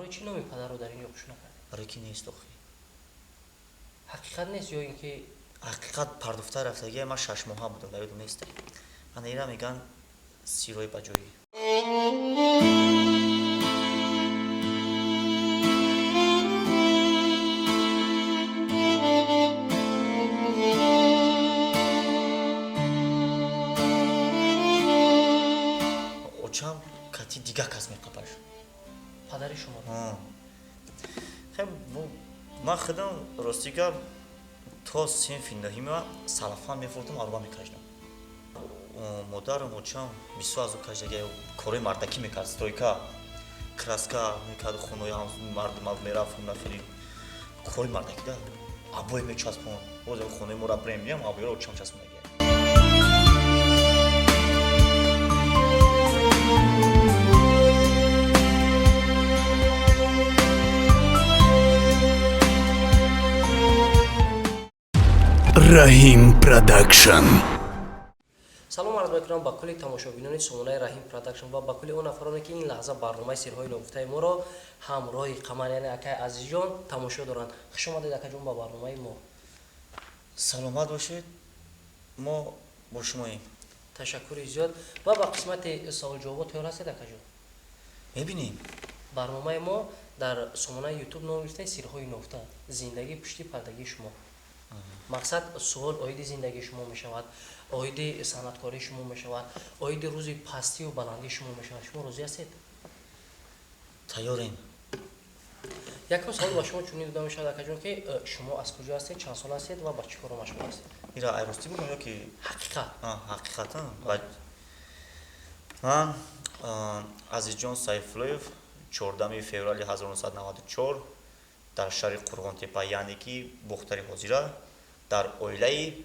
Барои чӣ номи падарро дар ин ҷо қуш накардед? Барои ки нест охи. Ҳақиқат нест ё ин ки ҳақиқат пардохта рафтагия, ман 6 моҳа будам, дар ёдам нест. Ана ира меган сирои ба ҷоӣ. Очам кати дига кас меқапаш. Падари шумо? Хеб, ман худам, рости гап, то синфи нӯҳима салафан мефурӯхтам, аруба мекашидам. Модарам, очам бисёр аз ӯ кашидаги, корои мардакӣ мекард, стройка, краска мекард, хонаи мардума мерафт, хеле кори мардакӣ да, обои мечаспон. Боз хонаи моро бирем, биям, обоиро очам часпонаги. Раҳим Продакшн. Салом арз мекунам ба кулли тамошобинони сомонаи Раҳим Продакшн ва ба кулли он нафароне, ки ин лаҳза барномаи Сирҳои ногуфтаи моро ҳамроҳи Қамар, яъне акаи Азизҷон, тамошо доранд. Хуш омадед, акаҷон, ба барномаи мо. Саломат бошед, мо бо шумоем. Ташаккури зиёд. Ва ба қисмати саволҷавобо тайёр ҳастед, акаҷон? Мебинем. Барномаи мо дар сомонаи Ютуб ном гирифтаи Сирҳои ногуфта, зиндагии пушти пардагии шумо. Мақсад, суол оиди зиндагии шумо мешавад, оиди санъаткории шумо мешавад, оиди рӯзи пастию баландии шумо мешавад. Шумо розӣ ҳастед? Тайёрем. Якум савол ба шумо чунин дода мешавад, акаҷон, ки шумо аз куҷо ҳастед, чанд сол ҳастед ва ба чӣ коро машғул ҳастед? Ира айростӣ бугум ё ки Ҳақиқат. Ҳақиқатан ман Азизҷон Сайфуллоев, 14 феврали 1994 дар шаҳри Қурғонтепа, яъне ки Бохтари ҳозира, дар оилаи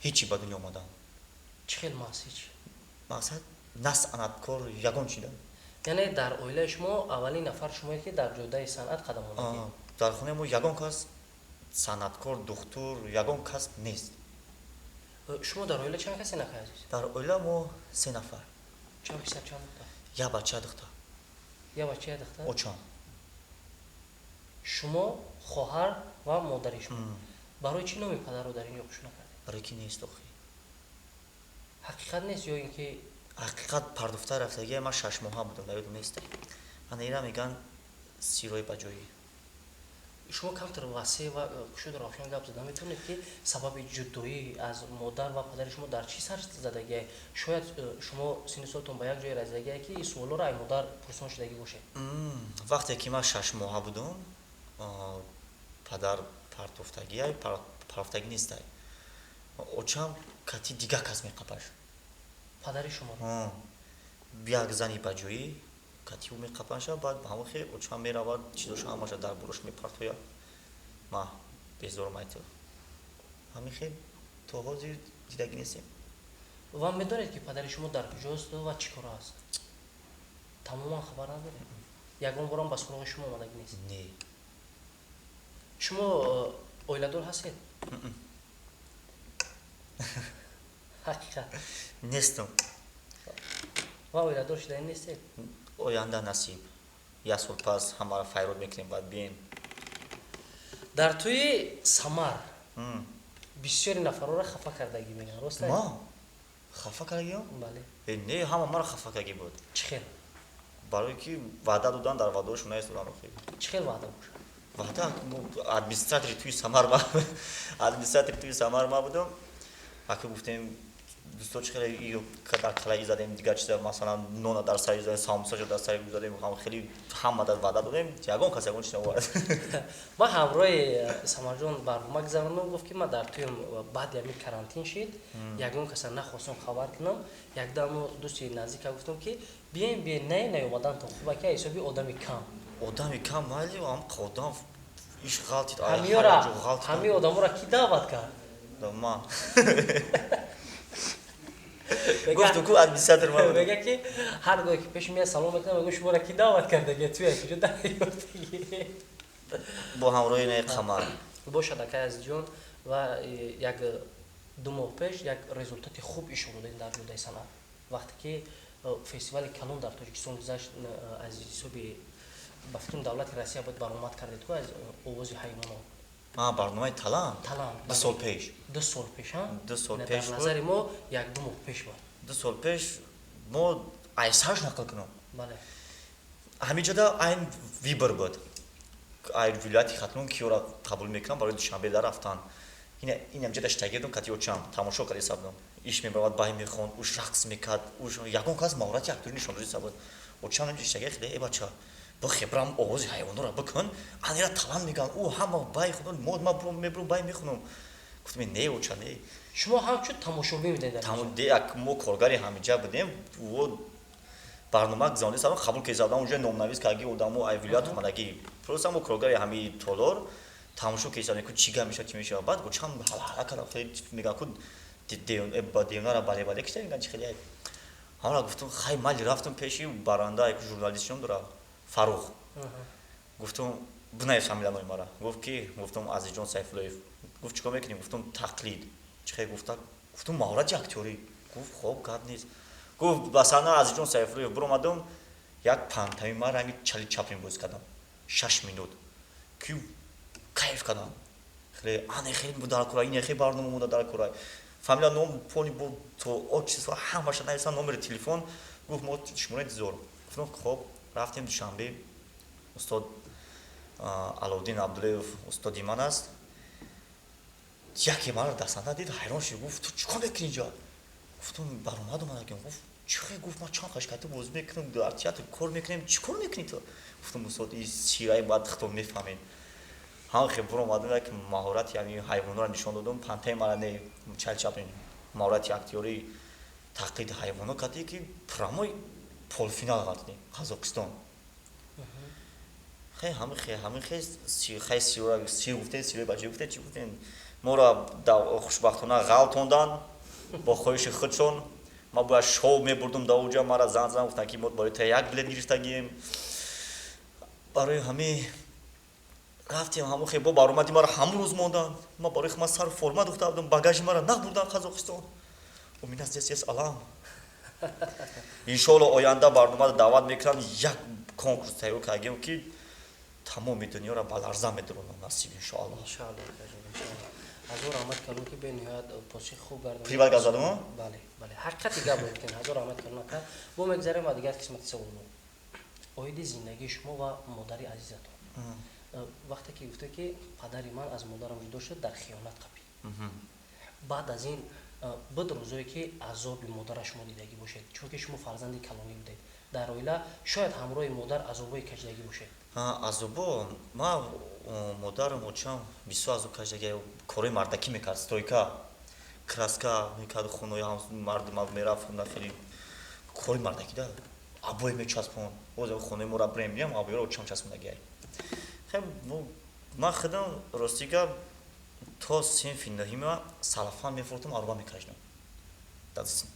ҳичи ба дунё омадам. Чӣ хел маҳз ҳеч? Мақсад, на санъаткор, ягон чи да. Яъне дар оилаи шумо аввалин нафар шумоед, ки дар ҷодаи санъат қадам мондагӣ? Дар хонаи мо ягон кас санъаткор, духтур, ягон кас нест. Шумо дар оила чанд касе, акаи азиз? Дар оила мо се нафар. Чанд писар, чанд духтар? Як бача, духтар. Як бача, як духтар? Очам. Шумо, хоҳар ва модари шумо. Барои чӣ номи падарро дар ин ҷо қуш накардед? Барои ки нест охи. Ҳақиқат нест ё ин ки Ҳақиқат пардохта рафтагия, ман 6 моҳа будам, дар ёдам нест. Ана ира меган сирои ба ҷоӣ. Шумо камтар васеъ ва кушоду равшан гап зада метавонед, ки сабаби ҷудоӣ аз модар ва падари шумо дар чӣ сар задагие? Шояд шумо синну солтон ба як ҷое расидагие, ки суолҳоро ай модар пурсон шудагӣ бошед. Вақте ки ман 6 моҳа будум, падар партофтагиай, партофтагӣ нестай, очам кати дига кас меқапаш. Падари шумо? Як зани ба ҷоӣ кати ӯ меқапаша. Баъд ҳамон хел очам меравад, чизоша ҳамаша дар болош мепартояд, ма безорам айту. Ҳамин хел то ҳозир дидагӣ нестем. Ва медонед, ки падари шумо дар куҷост ва чӣ коро аст? Тамоман хабар надоред? Ягон борам ба суроғи шумо омадагӣ нест? Не. Шумо оиладор ҳастед? Ҳақиқат. Нестам. Ва оиладор шудаи нестед? Оянда насиб, як сол пас ҳамаро файрод мекунем, баъд бием. Дар тӯи Самар бисёри нафарҳоро хафа кардагӣ мегӯянд, рост? Ма хафа кардагиам? Бале. Не, ҳама маро хафа кардагӣ буд. Чӣ хел? Барое ки ваъда додан, дар ваъдаҳошон наистодан охи. Чӣ хел ваъда бошад? Ваъда, администратори тӯи Самар, администратори тӯи Самар ма будам. Ака, гуфтем, дӯсто, чӣ хеле дар қалаи задем, дигар чиза, масалан, нона дар сари задем, самсаҷо дар сари задем, хеле ҳама дар ваъда додем, ягон кас ягон чиз наовард. Ман ҳамроҳи Самарҷон барнома гузарондам, гуфт, ки ман дар тӯям баъди ҳамин карантин шид, ягон каса нахостам хабар кунам. Якдам дӯсти наздика гуфтам, ки бием, бием, не, наёмадантон хуба, ки ҳисоби одами кам. Одами кам, майли, одам иш ғалтид. Ҳамин одаморо ки даъват кард? Ман гуфту ку администратор ма. Мега, ки ҳар гоҳе ки пеши мея салом мекунам, мегӯ, шуморо ки даъват кардаги, туя куҷо дарёфтаги? Бо ҳамроҳи наи Қамар. Бошад, акай Азизҷон. Ва як 2 моҳ пеш як результати хуб ишон додем дар ҷодаи санъат, вақте ки фестивали калон дар Тоҷикистон гузашт, аз ҳисоби Ба фикрам, давлати Россия буд, баромад кардед ку аз овози ҳайвонот. Барномаи Талант. Талант. 2 сол пеш. 2 сол пеш. 2 сол пеш. Пеш. Дар назари мо 1-2 моҳ пеш буд. 2 сол пеш. Мо айсарш нақл кунам. Бале. Ҳамиҷода айн выбор буд, ай вилояти Хатлон киёра қабул мекунам барои Душанбе дар рафтан. Ин ҳамҷода штагирдум, кати очам тамошо карда сабдум. Иш мебаромад, бай мехонд, уш рақс мекард, уш ягон кас маҳорати актёрӣ нишон доди сабуд. Очам ҳамҷо штагир хеле: «Э, бача, бихебрам, овози ҳайвонора бикун, анира талант мегӯям, ӯ ҳама бай худо, ма мебурам, бай мехунам». Гуфтам: «Не, оча, не». Шумо ҳамчун тамошобин будед? Мо коргари ҳамиҷа будем. Барнома гузаронда саб, қабул кесадам, уже номнавис карги одамо ай вилоят омадагӣ. Просто мо коргари ҳами толор тамошо кесадем, ку чӣ гап мешавад, чӣ мешавад. Баъд очам ҳала кардам, хеле мегӯям, ку девнара бале бале киша мегӯям, чи хеле ҳамара. Гуфтам: «Хай, майли». Рафтам пеши баранда, як журналист шон дора, Фарух. Гуфтам: «Бинавис фамилиянои мара». Гуфт: «Ки?» Гуфтам: «Азизҷон Сайфуллоев». Гуфт: «Чӣ кор мекунӣ?» Гуфтам: «Тақлид». «Чӣ хел?» Гуфта. Гуфтам: «Маҳорати актёрӣ». Гуфт: «Хоб, гап нест». Гуфт: «Ба саҳна Азизҷон Сайфуллоев». Биромадам, як пантомима ранги Чарли Чаплин бозӣ кардам, 6 минут, ки кайф кардам хеле. Ане хеле дар кора, ине хеле барнома монда дар кора. Фамилия, ном, пони бо то отчество ҳамаша нависам, номери телефон. Гуфт: «Мо шуморо интизор». Гуфтам: «Хоб». Рафтем Душанбе. Устод Аловдин Абдуллоев устоди ман аст. Яке маро дар саҳна дид, ҳайрон шуд, гуфт: «Ту чӣ кор мекунӣ инҷа?» Гуфтам: «Баромад омадагим». Гуфт: «Чӣ?» Гуфт: «Ман чанд қашкати бозӣ мекунам, дар театр кор мекунем, чӣ кор мекунӣ ту?» Гуфтам: «Устод, и сираи бояд худтон мефаҳмед». Ҳам хе буромадам, як маҳорати ҳамин ҳайвонҳоро нишон додам, пантомимара не, Чарли Чаплин, маҳорати актёрӣ, тақлиди ҳайвонҳо кардӣ, ки прямой полуфинал ғалтидем, Қазоқистон. Хе ҳамин хе хай сир гуфтем, сирои бача гуфтем, чӣ гуфтем, моро хушбахтона ғалтонданд бо хоҳиши худшон. Ман бояд шоу мебурдум дар оҷа, мара зан зан гуфтанд, ки мо барои та як билет гирифтагием. Барои ҳамин рафтем. Ҳамон хе бо баромади мара ҳамон рӯз монданд. Ман барои ман сару форма духта будам, багажи мара набурдам Қазоқистон. У меня здесь есть алам. Иншоалло, оянда барномаро даъват мекунам, як конкурс тайёр кардагем, ки тамоми дунёро ба ларза медуронам, насиб, иншоалло. Ҳазор раҳмат калон, ки бениҳоят посухи хуб гардонид. Приват гап задам. Бале, ҳақиқати гап гуфтем. Ҳазор раҳмат калон, ака. Бо мегзарем ба дигар қисмати саволҳо оиди зиндагии шумо ва модари азизатон. Вақте ки гуфта, ки падари ман аз модарам ҷудо шуд, дар хиёнат қапид, баъд аз ин буд рӯзое, ки азоби модара шумо дидагӣ бошед? Чунки шумо фарзанди калонӣ будед дар оила, шояд ҳамроҳи модар азобҳои кашидагӣ бошед. Азобо ма модарам, очам бисёр азоб кашидагӣ. Корои мардакӣ мекард, стройка, краска мекард, хонаи мардума мерафт, хеле кори мардакӣ да, обои мечаспонд. Боз хонаи моро бирем, биям, обоиро очам часпондагиай. Ман худам, рости гап, то синфи нӯҳима салафан мефурӯхтам, аруба мекашидам.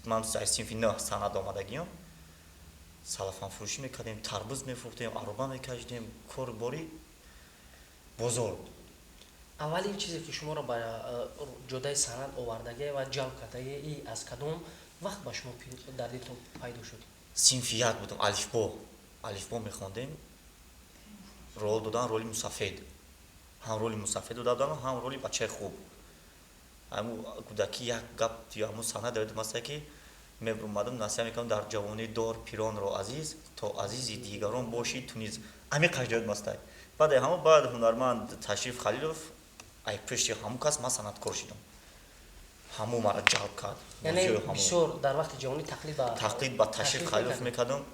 Ман аз синфи нӯҳ санъат омадагиам. Салафанфурӯшӣ мекардем, тарбуз мефурӯхтем, аруба мекашидем, корбори бозор. Аввалин чизе, ки шуморо ба ҷодаи санъат овардагӣ ва ҷалб кардагӣ, и аз кадом вақт ба шумо дар дилтон пайдо шуд? Синфи як будам, алифбо мехондем. Рол додан, роли мусафед. Ҳам роли мусафед дода будам, ҳам роли бачаи хуб. Ҳамун кӯдакӣ як гап, ҳамун саҳна дар ёдам аста, ки мебурмадам, насиҳат мекардам: «Дар ҷавонӣ дор пиронро азиз, то азизи дигарон бошӣ ту низ». Ҳамин қадр ёдам аста. Баъде ҳамон баъд ҳунарманд Ташриф Халилов, ай пешти ҳамон кас ман санъаткор шидам, ҳамон мара ҷалб кард. Яъне бисёр дар вақти ҷавонӣ тақлид ба Тақлид ба Ташриф Халилов мекардам.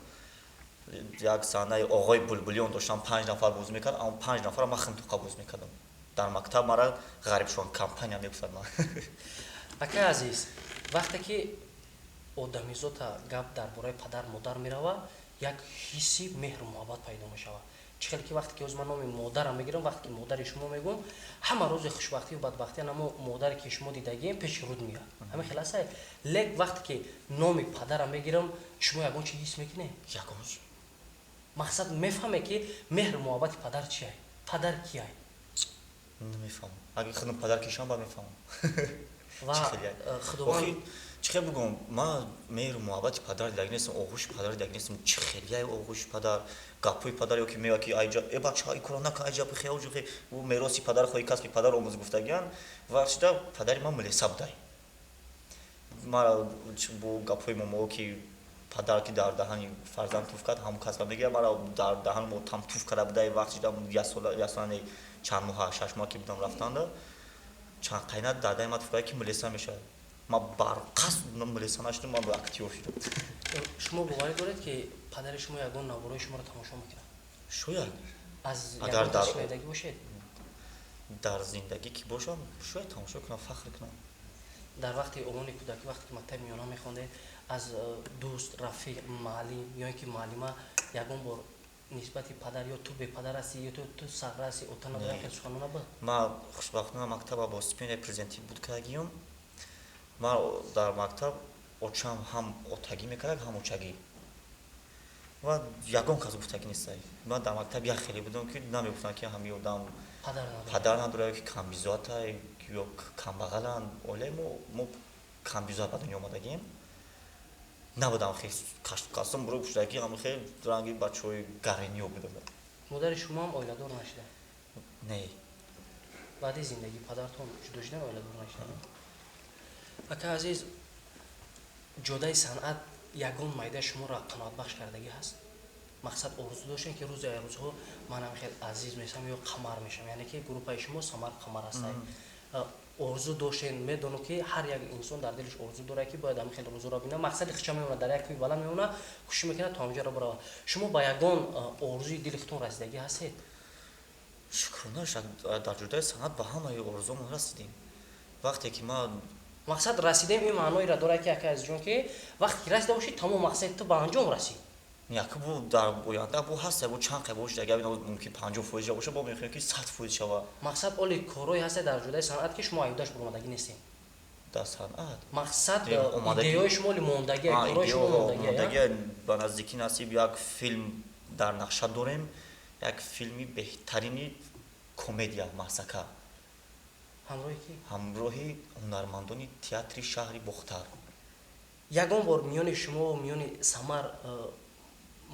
Як саҳнаи оғои Булбулиён доштам, панҷ нафар бозӣ мекард. Аммо панҷ нафара ман химтоқа бозӣ мекардам. Дар мактаб мара Ғарибшон компания мегуфтад ман. Акаи азиз, вақте ки одамизота гап дар бораи падар модар мерава, як ҳисси меҳру муҳаббат пайдо мешавад. Чӣ хеле ки вақте ки ҳозир ман номи модарам мегирам, вақте ки модари шумо мегӯм, ҳама рӯзи хушбахтию бадбахтӣ намо модаре ки шумо дидагием пеши руд меяд. Ҳамин хел аста. Лек вақте ки номи падарам мегирам, шумо ягон чи ҳис мекунед? Ягон. Мақсад, мефаҳме, ки меҳру муҳаббати падар чиай, падар кияй? Намефаҳмам. Агар худам падар кишам, ба мефаҳмам. Ва худованд. Чӣ хел бигӯм, ман меҳру муҳаббати падар дидаги нестам, оғӯши падар дидаги нестам. Чӣ хелияи оғӯши падар, гапҳои падар, ё ки меояд, ки айҷа, э бача, ин кора накун, айҷа бихе, оҷухе, ӯ мероси падар хоҳӣ, касби падар омӯз гуфтагиян. Вақт шида падари ман милиса будай. Мара бо гапҳои момоҳо, ки падар ки дар даҳани фарзанд туф кард, ҳамон касба мегирад. Мара дар даҳани мо там туф карда будай. Вақт шида 1 сола, 1 сола не, чанд моҳа, 6 моҳ ки будам, рафтанда чанд қайнат дар даҳани ма туф карда, ки милиса мешавад. Ман барқасд милиса нашудам, ман актёр шудам. Шумо боварӣ доред, ки падари шумо ягон наворои шуморо тамошо мекунад? Шояд. Аз Агар ягон шунидагӣ бошед? Дар зиндагӣ ки бошам, шояд тамошо кунам, фахр кунам. Дар вақти овони кӯдакӣ, вақте ки мактаби миёна мехондед, аз дӯст, рафиқ, муаллим ё ин ки муаллима ягон бор нисбати падар ё ту бепадар ҳастӣ, ё ту сағра ҳастӣ, ота надорӣ, Не. хел суханон набуд? Ман хушбахтона мактаба бо стипендияи президентӣ буд кардагиём. Ман дар мактаб очам ҳам отагӣ мекард, ҳам очагӣ, ва ягон кас гуфтагӣ нестай. Ман дар мактаб як хеле будам, ки намегуфтанд, ки ҳамин одам падар надорад. Падар надорад ё ки камбизоатай ё камбағаланд. Оилаи мо камбизоат ба дунё омадагием. Набудам хел кастом буро пуштагӣ, ҳам хел ранги бачаҳои гарениё будам. Модари шумо ҳам оиладор нашуда? Не. Баъди зиндагии падартон ҷудо шудан оиладор нашуда. Ака азиз, ҷодаи санъат ягон майда шуморо қаноатбахш кардагӣ ҳаст? Мақсад, орзу доштем, ки рӯзе ай рӯзҳо манам хел азиз мешавам ё Қамар мешавам, яъне ки группаи шумо Самар, Қамар ҳастай. Орзу доштен? Медонам, ки ҳар як инсон дар дилаш орзу дорад, ки бояд ҳамин хел рӯзоро бинам. Мақсади хича мемонад, дар як кӯи баланд мемонад, кӯшиш мекунад, то ҳамҷаро баравад. Шумо ба ягон орзуи дили худтон расидагӣ ҳастед? Шукрона, дар ҷодаи санъат ба ҳамаи орзуомон расидем. Вақте ки ман Мақсад, расидем, ин маъноеро дорад, ки, ака азизҷон, ки вақте ки расида бошӣ, тамом мақсади ту ба анҷом расид. Яке бу дар оянда бу ҳаст, бу чанд қай бошад, агар мумкин 50% боша, бо мехоҳем, ки 100% шава. Мақсад, оли корҳое ҳастед дар ҷодаи санъат, ки шумо аюдаш буромадагӣ нестем? Дар санъат? Мақсад, идеяи шумо оли мондагия, корҳои шумо мондагия. Ба наздикӣ, насиб, як филм дар нақша дорем, як филми беҳтарини комедия, маҳсака. Ҳамроҳи ки? Ҳамроҳи ҳунармандони театри шаҳри Бохтар. Ягон бор миёни шумо, миёни Самар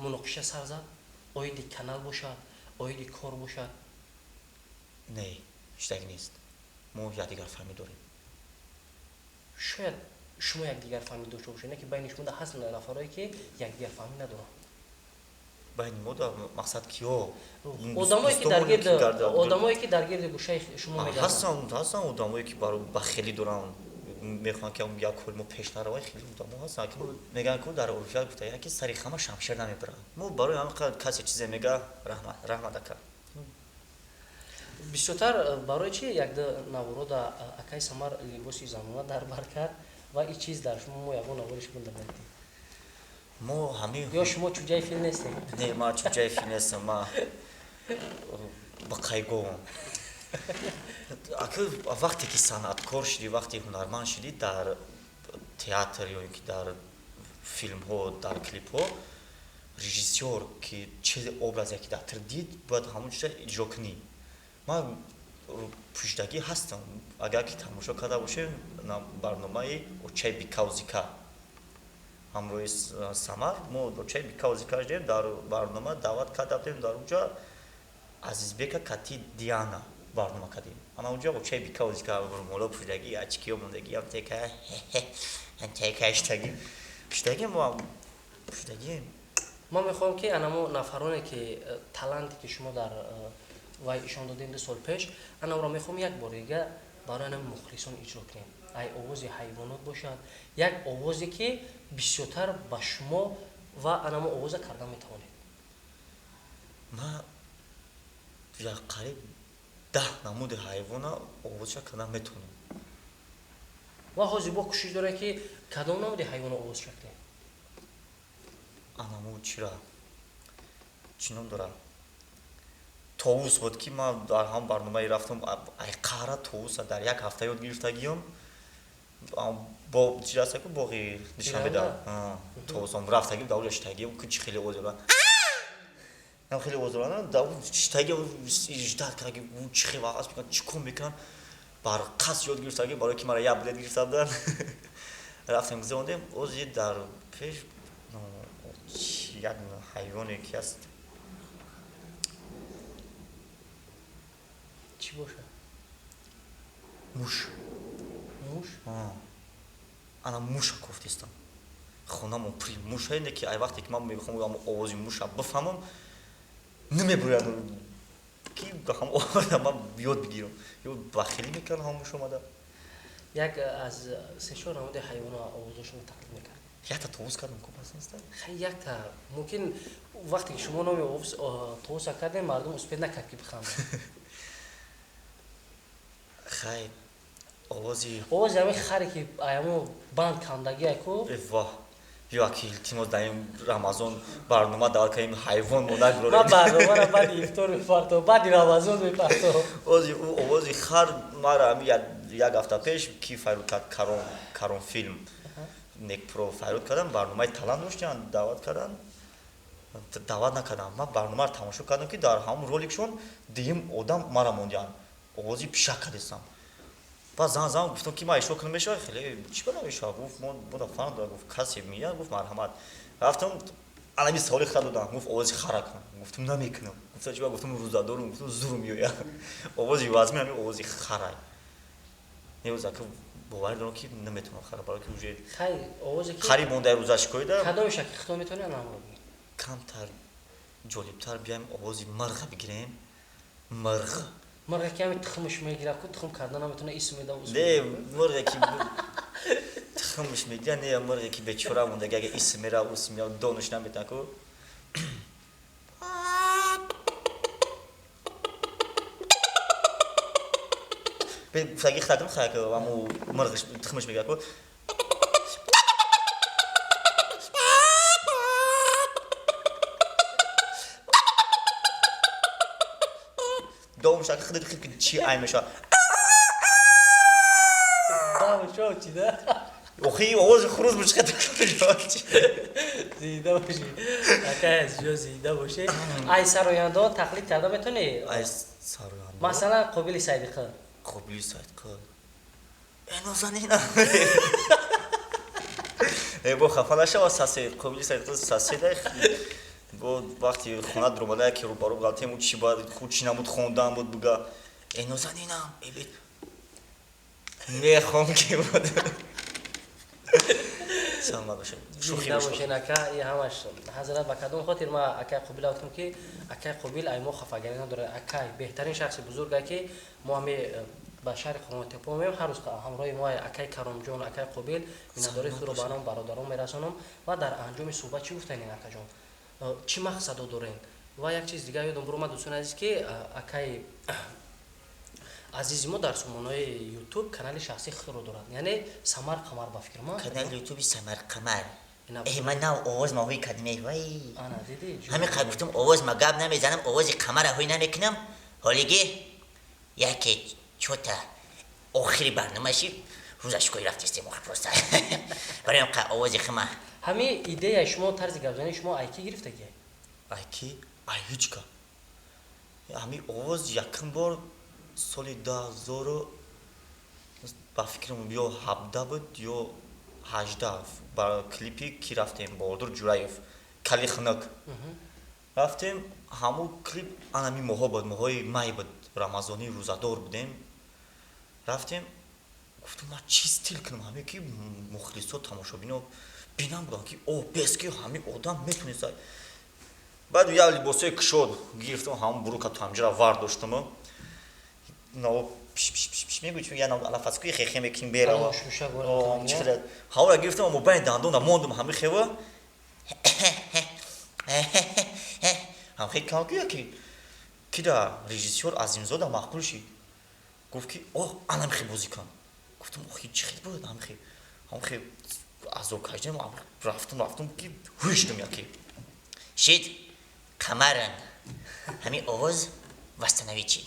муноқиша сар зад, оиди канал бошад, оиди кор бошад? Не, ҳечтаги нест, мо якдигарфаҳмӣ дорем. Шояд шумо якдигарфаҳмӣ дошта бошед, не ки байни шумо ҳаст нафарое, ки якдигарфаҳмӣ надоранд. Байни мо да мақсад киё? Одамое, ки дар гирди гӯшаи шумо мегарданд. Ҳастанд одамое, ки бахелӣ доранд, мехоҳанд, ки як кори мо пеш наравад. Хеле одамо ҳастанд, ки мегӯянд, ки дар урфият гуфта, ки сари хама шамшер намебаранд. Мо барои ҳамин қадр касе чизе мега, раҳмат, раҳмат, ака. Бисёртар барои чи якда наворода акаи Самар либоси занона дар бар кард ва ин чиз дар шумо мо ягон навори шумо надидем? Мо ҳамин Ё шумо чӯҷаи фил нестед? Не, ман чӯҷаи фил нестам, ман ба қайговам. Ака, вақте ки санъаткор шудӣ, вақте ҳунарманд шудӣ, дар театр ё ин ки дар филмҳо, дар клипҳо, режиссёр ки чизи образе ки дар тир дид, бояд ҳамон чиза иҷро кунӣ. Ман пӯшидагӣ ҳастам. Агар ки тамошо карда бошем, барномаи очаи бикавзика ҳамроҳи Самар, мо очаи бикавзика шудем, дар барнома даъват карда будем. Дар онҷа Азизбека кати Диана барнома кардем. Ана онҷа очаи бикавзика, румоло пӯшидагӣ, очкиё мондагӣ, ам тека иштагӣ пӯшидагӣ, мо пӯшидагием. Ман мехоҳам, ки анамо нафароне, ки таланте, ки шумо дар вай ишон додем 2 сол пеш, анаро мехоҳам як бор дига барои ана мухлисон иҷро кунем. Ай овози ҳайвонот бошад, як овозе, ки бисёртар ба шумо ва анамо овоза карда метавонед. Ман як қариб 10 намуди ҳайвона овозша карда метавонам. Ва ҳозир бо кӯшиш дорем, ки кадом намуди ҳайвона овоз шакдем? Анамо чира, чӣ ном дорад, товус буд, ки ман дар ҳам барномае рафтам, айқара товуса дар як ҳафта ёд гирифтагиём. Бо чи аста ку, боғи Душанбеда товусом рафтагим, дар оҷа шитагиём, ки чи хеле овоз дорад, ам хеле овоз дорад, дар шитагиём, ждать кардаги, чи хел вақт мекунад, чӣ кор мекунад, бар қасд ёд гирифтагим, барои ки мара як билет гирифта буданд. Рафтем гузарондем, ози дар пеш як ҳайвоне ки аст. Чӣ бошад? Муш. Муш? Ана муша кофтистам. Хонамон пури муша, не ки ай вақте ки ман мехоҳам овози муша бифаҳмам, намебурям ки ҳам овоза ман ёд бигирам. Ё бахилӣ мекардам ҳам муш омада. Як аз се-чор намуди ҳайвоно овозашонро тақлид мекард. Якта товус кардам, ку бас неста? Хай, якта мумкин вақте ки шумо номи товуса кардем, мардум успед накард ки бихандад. Хай, овози овози ҳамин харе ки аямо банд кандагия ку. Воҳ, ё ки илтимос, дар ин Рамазон барнома даъват кардем, ҳайвон мо нагирорем. Ман барномаро баъди ифтор мепартом, баъди Рамазон мепартом. Ози ӯ овози хар мара ҳами як ҳафта пеш ки файруд кард, Карон филм Некпро файруд кардам, барномаи талант доштанд, даъват карданд, даъват накардам. Ман барномаро тамошо кардам, ки дар ҳамон роликшон дуюм одам мара мондианд, овози пишак кардистам. Баъд зан зан гуфтам, ки ман иштирок кунам мешавад? Хеле чӣ ба намешавад? Гуфт, мо бода фарқ дорад, гуфт, касе меяд, гуфт, марҳамат. Рафтам, алами саволи хар додам, гуфт, овози хара кун. Гуфтам, намекунам. Гуфтам, чӣ ба? Гуфтам, рӯзадорум, гуфтам, зур меояд. Овози вазми ҳамин овози харай. Не, ки боварӣ дорам, ки наметавонам хара, барои ки уже хай, овозе ки хари мондаи рӯзашкоида. Кадомеша ки хито метавонӣ намро бигӣ? Камтар ҷолибтар биёем, овози мирға бигирем. Мирғ. Мирға ки ҳами тухмаш мегирад ку, тухм карда наметавона, исм меда. Не, мирғе ки тухмаш мегирад, не, мирғе ки бечора мондаги, агар исм мера, ус меяд, донаш наметавона ку. Гуфтаги хатм хай, ки аму мирғш тухмаш мегирад ку. Дом шак хидр хид чи ай меша. Дам шо чи да? Охи, овози хуруз буд, чӣ Зинда бошӣ. Акай азизҷон, зинда бошӣ. Ай сарояндо тақлид карда метавонӣ? Ай сарояндо? Масалан, Қобили Сайдиқӣ. Қобили Сайдиқӣ. Э, нозанина. Э, бо хафа нашава, сасед. Қобили Сайдиқӣ саседа. Бо вақти хона дуромада, яке рӯбарӯ ғалтем, ӯ чи бояд худ чи намуд хондан буд, буга. Э, нозанинам, э, бет. Мехом ки буд. Саломат бошед. Шӯхӣ бошед, ака, и ҳамаш ҳазрат. Ба кадом хотир ма акай Қобила гуфтам, ки акай Қобил ай мо хафагарӣ надорад. Акай беҳтарин шахси бузурга, ки мо ҳами ба шаҳри Қурғонтеппа меоем, ҳар рӯз ҳамроҳи мо акай Каромҷон, акай Қобил. Миннатдории худро ба ном бародарон мерасонам. Ва дар анҷоми суҳбат чӣ гуфтанед, акаҷон? Чӣ мақсадо дорем? Ва як чиз дигар ёдам буромад, дӯстони азиз, ки акай азизи мо дар сомонаи Ютуб канали шахсии худро дорад, яъне Самар Қамар, ба фикр ман. Канали Ютуби Самар Қамар. Э, ман нав овоз ма ҳои кадме, вай. Ана, дидӣ? Ҳамин қад гуфтам, овоз ма гап намезанам, овози қамара ҳои намекунам. Ҳолиги яке чота охири барномаши рӯзашкои рафтистем, охир просто барои қа овози хима. Ҳамин идеяи шумо, тарзи гапзании шумо ай кӣ гирифтагӣ? Ай ки? Ай ҳеҷ ка. Ҳамин овоз якум бор соли 2000, ба фикрам, ё 17 буд, ё 18, ба клипи ки рафтем, Баҳодур Ҷураев, Кали хунук рафтем. Ҳамун клип анами моҳо буд, моҳои май буд, рамазонӣ, рӯзадор будем. Рафтем, гуфтам, ман чӣ стил кунам, ҳаме ки мухлисо, тамошобино бинам, будам ки о бес ки ҳамин одам метониста. Баъд як либосҳои кушод гирифтам, ҳамун бурука то ҳамҷара вар доштам, наво пиш пиш пиш пиш мегӯй, чун я алафаскӯи хехе мекунем берава. Ҳамонро гирифтам, мобайни дандона мондум, ҳами хева ҳам хе кам ки яки кида режиссёр Азимзода маъқул шид, гуфт ки о, анам хе бозӣ кун. Гуфтам, охи, чӣ хел буд? Ҳамхе азоб кашидам, рафтам, рафтам ки ҳӯй шудам яке. Шид қамаран ҳамин овоз восстановить шид.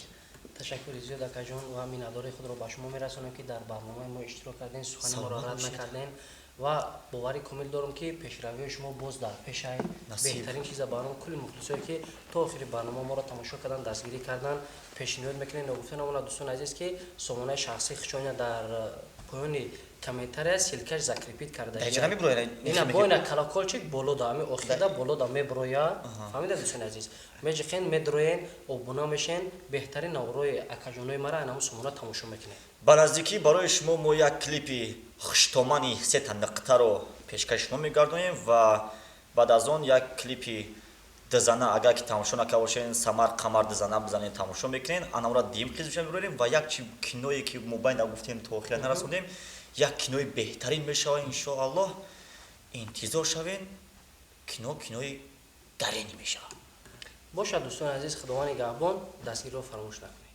Ташаккури зиёд, акаҷон, ва миннатдории худро ба шумо мерасонем, ки дар барномаи мо иштирок кардем, сухани моро рад накардем, ва боварӣ комил дорам, ки пешравиҳои шумо боз дар пешай. Беҳтарин чиза барои кулли мухлисое, ки то охири барнома моро тамошо кардан, дастгирӣ кардан, пешниҳод мекунем. Ногуфта намонад, дӯстони азиз, ки сомонаи шахсии хичоня дар Поёни комментария ссылка ш закрепить карда. Даҷа меброя. Ина боина колокольчик боло да, ами охирда боло да меброя. Фаҳмида, дӯстони азиз? Меҷиқен, медроен, обуна мешен, беҳтарин наврои акаҷонои мара анаму сумона тамошо мекунед. Ба наздикӣ барои шумо мо як клипи хуштомани сета нуқтаро пешкаши шумо мегардонем ва баъд аз он як клипи дизана. Агар ки тамошо накарда бошен, Самар Қамар дизана бизанед, тамошо мекунед. Анамро дим қисмша мебурем ва як чи киное ки мобайн гуфтем, то охира нарасондем, як кинои беҳтарин мешавад, иншоаллоҳ. Интизор шавен, кино кинои гарени мешавад. Бошад, дӯстони азиз, Худованди гаҳбон, дастгириро фаромӯш накунед.